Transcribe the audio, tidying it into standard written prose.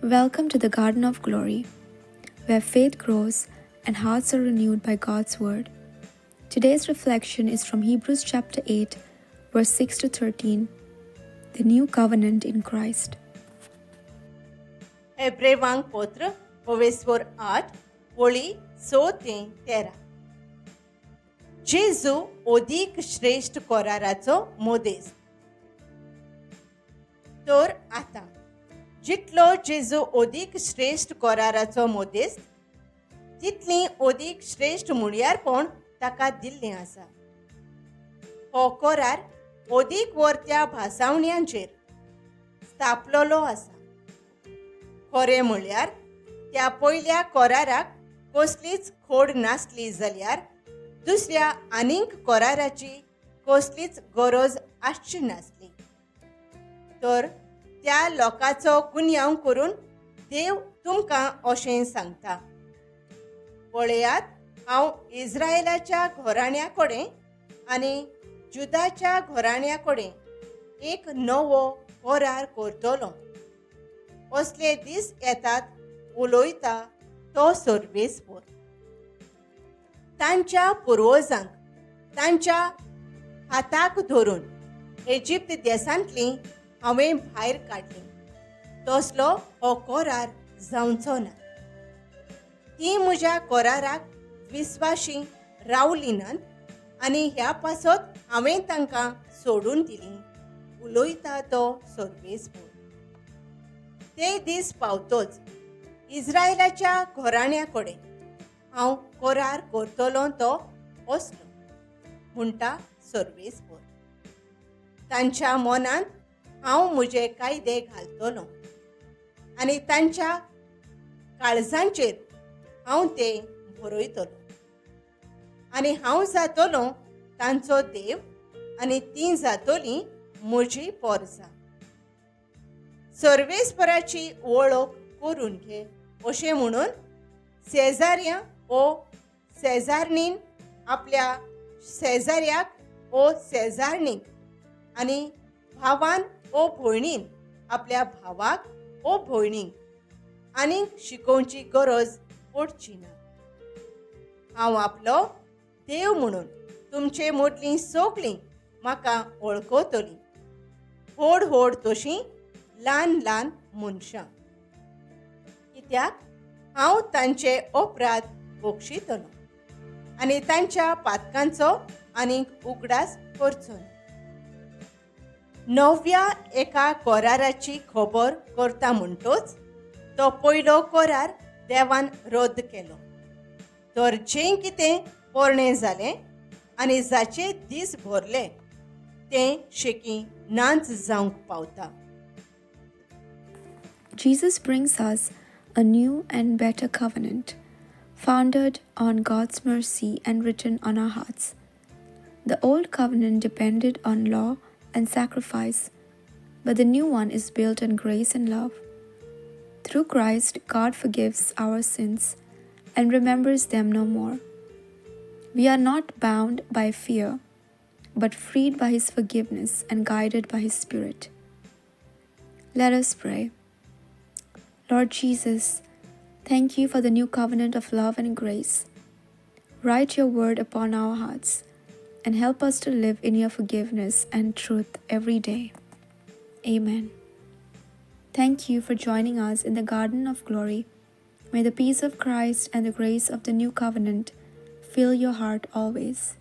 Welcome to the Garden of Glory, where faith grows and hearts are renewed by God's Word. Today's reflection is from Hebrews chapter 8, verse 6 to 13, the New Covenant in Christ. हेब्रेवांक पत्र पवेस्वर 8 वळी 6 ते 13. जेजू ओदीक श्रेश्ठ कोराराचो मोदेस. तर आतां जितलो जेजू ओदीक श्रेश्ठ कोराराचो मोदेस तितली ओदीक श्रेश्ठ मुळयारपण ताका दिल्लें आसा. हो कोरार ओदीक वर्त्या भासावण्यांचेर स्थापलोलो आसा. खरें म्हळ्यार त्या पयल्या कोराराक कसलीच खोड नासली जाल्यार दुसऱ्या आनीक कोराराची कसलीच गरज आसची नासली. तर त्या लोकांचो गुन्यांव करून देव तुमकां अशें सांगता, पळयात हांव इस्रायलाच्या घराण्या कडेन आनी जुदाच्या घराण्या कडेन एक नवो करार करतलो. असले दीस येतात उलयता तो सर्वेस्पर. तांच्या पुर्वजांक तांच्या हाताक धरून इजिप्त देशांतली हांवें भायर काडली तसलो हो करार जावचो ना. ती म्हज्या कराराक विस्वाशी रावली नात आनी ह्या पासत हांवें तांकां सोडून दिली, उलयता तो सर्वेस्पर. ते दीस पावतोच इस्रायलाच्या घराण्या कडेन हांव करार करतलो तो असलो, म्हणटा सर्वेस्पर. तांच्या मनांत हांव म्हजे कायदे घालतलो आनी तांच्या काळजांचेर हांव ते बरयतलो आनी हांव जातलो तांचो देव आनी ती जातली म्हजी पोरसां. सर्वेस्पराची वळख करून घे अशें म्हणून शेजाऱ्या ओ शेजारणीन आपल्या शेजाऱ्याक ओ शेजारणीक आनी भावान ओ भयणीन आपल्या भावाक ओ भयणीक आनीक शिकोवची गरज पडची ना. हांव आपलो देव म्हणून तुमचे मदलीं सगळीं म्हाका वळखतलीं, व्हड व्हड तशीं ल्हान ल्हान मनशां, कित्याक हांव तांचे अपराध बक्षितलो आनी तांच्या पातकांचो आनीक उगडास करचो ना. नव्या एका कराराची खबर करता म्हणटोच तो पयलो करार देवान रद्द केलो. तर जें कितें पोरणें जालें आनी जाचे दीस भरले तें शेकी नाच जावंक पावता. Jesus brings us a new and better covenant, founded on God's mercy and written on our hearts. The old covenant depended on law and sacrifice, but the new one is built on grace and love. Through Christ, God forgives our sins and remembers them no more. We are not bound by fear, but freed by His forgiveness and guided by His Spirit. Let us pray. Lord Jesus, thank you for the new covenant of love and grace. Write your word upon our hearts and help us to live in your forgiveness and truth every day. Amen. Thank you for joining us in the Garden of Glory. May the peace of Christ and the grace of the new covenant fill your heart always.